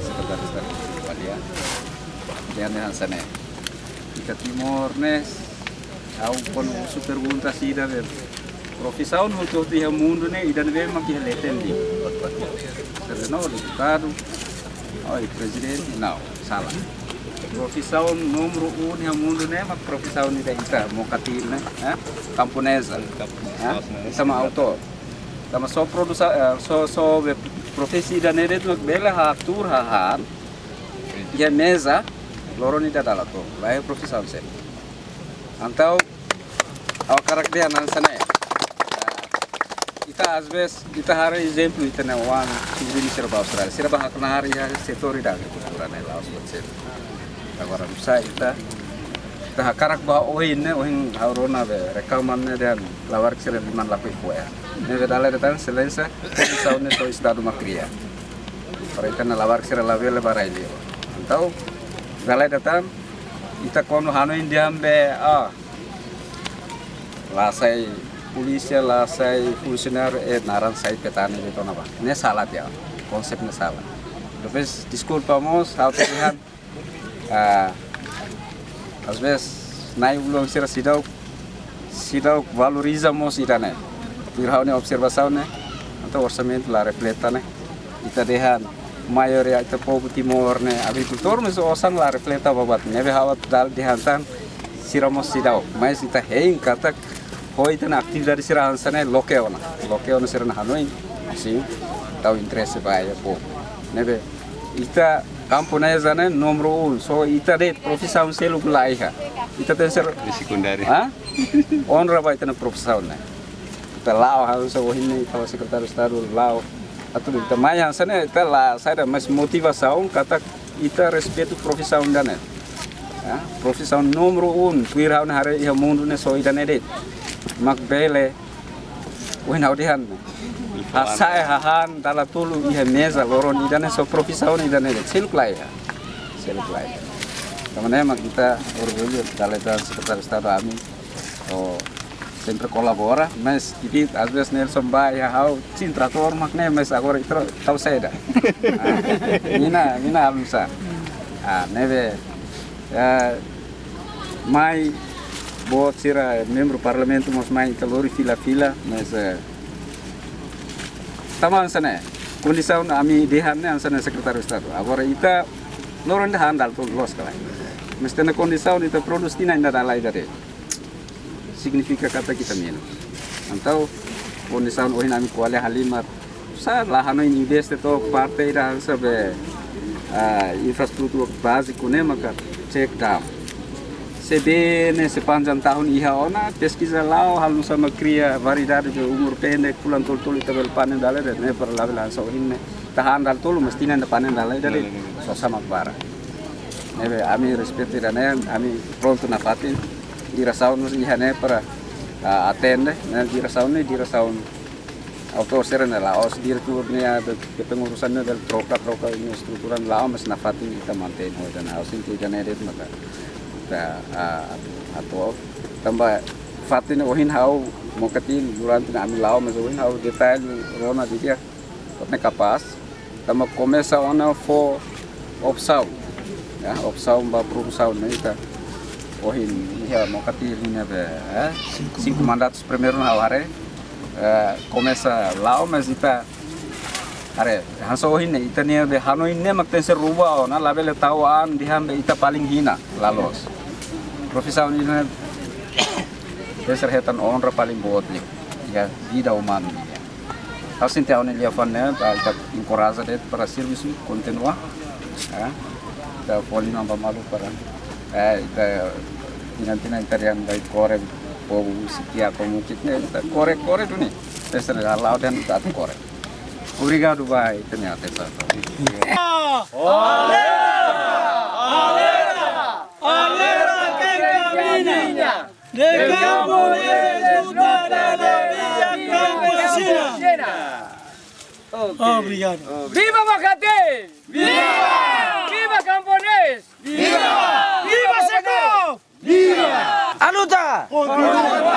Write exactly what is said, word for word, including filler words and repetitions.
Sekretaris dari Balia. Dehan hanesan ne'e. Ita Timor ne'e, ha'u kuandu husu pergunta ida be, profisaun hotu-hotu iha mundu ne'e, ida ne'ebé mak iha leten de'it. Sira dehan, no, deputadu, oh, i prezidente, no, sala. Profisaun númeru un iha mundu ne'e mak profisaun ida ita, mokatele ne'e, eh? Kamponeza. Eh? Sama autór. Sama só produsa, eh, só, só be profesi ida ne'e de'it mak bele hatuur hahán iha meza, loron ida dala tolu, laiha profisaun seluk. Entaun, ha'u hakarak dehan hanesan ne'e. Eh, ita às vezes, ita haree ezemplu ita-nia oan subriñu sira ba Austrália. Sira bá haknahar iha setór ida agrikultura ne'e, la'ós buat seluk. Agora, nusá ita, ita hakarak ba oin ne'e, ohin ha'u rona be rekaman ne'e dehan labarik sira liman lakohi fo'er. Ne'ebé dala ida tan, Exelénsia, profisaun ne'e só Estadu mak kria. Para ita-nia labarik sira labele ba rai-liur. Entaun, dala ida tan, ita kuandu hanoin dehan be, ah, la sai polísia, la sai funsionáriu, eh, naran sai petani de'it ona ba. Ne'e sala tiha, konsep ne'e sala. Depois, deskulpa mós, ha'u atu dehan, ah, às vezes, na'i-ulun sira seidauk, seidauk valoriza mós ida-ne'e. Tuir ha'u-nia observasaun ne'e, entaun orsamentu la refleta ne'e. Ita dehan, maioria ita povu Timor ne'e, agrikultór, mas osan la refleta ba buat ne'ebé ha'u atu dehan tan, sira mós seidauk. Mas ita hein katak, ho ita-nia atividade sira hanesan ne'e loke ona. Loke ona sira-nia hanoin, sin, tau interese ba iha povu. Ne'ebé, ita kamponeza ne'e númeru un, só ita de'it, profisaun seluk laiha. Ita tenke ser, di sekundáriu, hah? Onra ba ita-nia profisaun ne'e. Ita la'o hanesan ohin ne'e, ita Sekretáriu Estadu la'o. Atu ita mai hanesan ne'e, ita la saida, mas motivasaun katak ita respeitu profisaun ida-ne'e. Ya, profisaun númeru un, tuir ha'u-nia haree iha mundu ne'e só ida-ne'e de'it. Mak bele, ohin ha'u dehan ne'e. Hasa'e hahán dala tolu iha meza loron ida-ne'e só profisaun ida-ne'e de'it. Seluk laiha. Seluk laiha. Tanba ne'e mak ita orgullu dala ida tan Sekretáriu Estadu ami. Oh, sempre kolabora, mas ita, às vezes Nelson bá iha ha'u, sin, tratór mak ne'e, mas agora ita tau saida. Ah, mina, mina almosa. Ah, ne'ebé, eh, mai, boot sira, membru parlamentu mós mai, ita lori fila-fila, mas, eh, tanba hanesan ne'e, kondisaun ami dehan ne'e hanesan ne'e Sekretáriu Estadu. Agora ita, loron ida hahán dala tolu loos ka lae. Mas ita-nia kondisaun ita prodús tinan ida dala ida de'it. Signifika katak ita menus. Entaun, kondisaun ohin ami ko'alia halimar. Sá la hanoin investe to'o parte ida hanesan be, ah, infraestrutura báziku ne'e maka cek dam. Se bee ne'e sepanjang tahun iha ona, peskiza la'o, halo nusá mak kria variedade be umur pendek, fulan tolu-tolu ita bele panen dala ida, ne'e para labele hanesan ohin ne'e. Ita hahán dala tolu, mas tinan ida panen dala ida de'it, sosa mak barak. Ne'ebé ami respeitu ida-ne'e, ami prontu nafatin, diresaun mós iha ne'e para, ah, atende, ne'e diresaun ne'e, diresaun autór sira ne'e la'ós diretór ne'e, ah, be, kepengurusan ne'e bele troka, troka ne'e estrutura ne'e la'o, mas nafatin ita mantein ho ida-ne'e, ha'u sente ida-ne'e de'it maka ita, ah, atu, atu, tanba fatin ohin ha'u mokatele durante ne'e ami la'o, mas ohin ha'u detalle rona didi'ak, buat ne'e kapás, tanba komesa ona fó opsaun, ya, opsaun ba produsaun ne'e ita. Ohin iha mokatele ne'ebé, eh, sinku mandatus primeiru ne'e ha'u haree, eh, komesa la'o, mas ita haree, hanesan ohin ne'e, ita-nia be hanoin ne'e mak tenke ser rubah ona, labele tau an dehan be ita paling hina, la loos. Profisaun ida-ne'e tenke ser hetan onra paling boot liu iha vida umanu nian. Ha'u sente ha'u-nia liafuan ne'e, ba ita enkoraja de'it para servisu kontinua. Eh, ita fó liman ba malu para, eh, ita tinan-tinan ita dehan bá kore povu husi Tiako, Mukit ne'e, ita kore, kore duni. Tenke ser hala'o dehan ita atu kore. Obrigadu ba ita-nia atensaun. Alerta! Alerta! Alerta quem caminha! De campo de luta da alegria campesina. Obrigado. Viva Mokatele! Viva! Viva camponês! Viva! Viva Seco! Viva! A luta! Continua!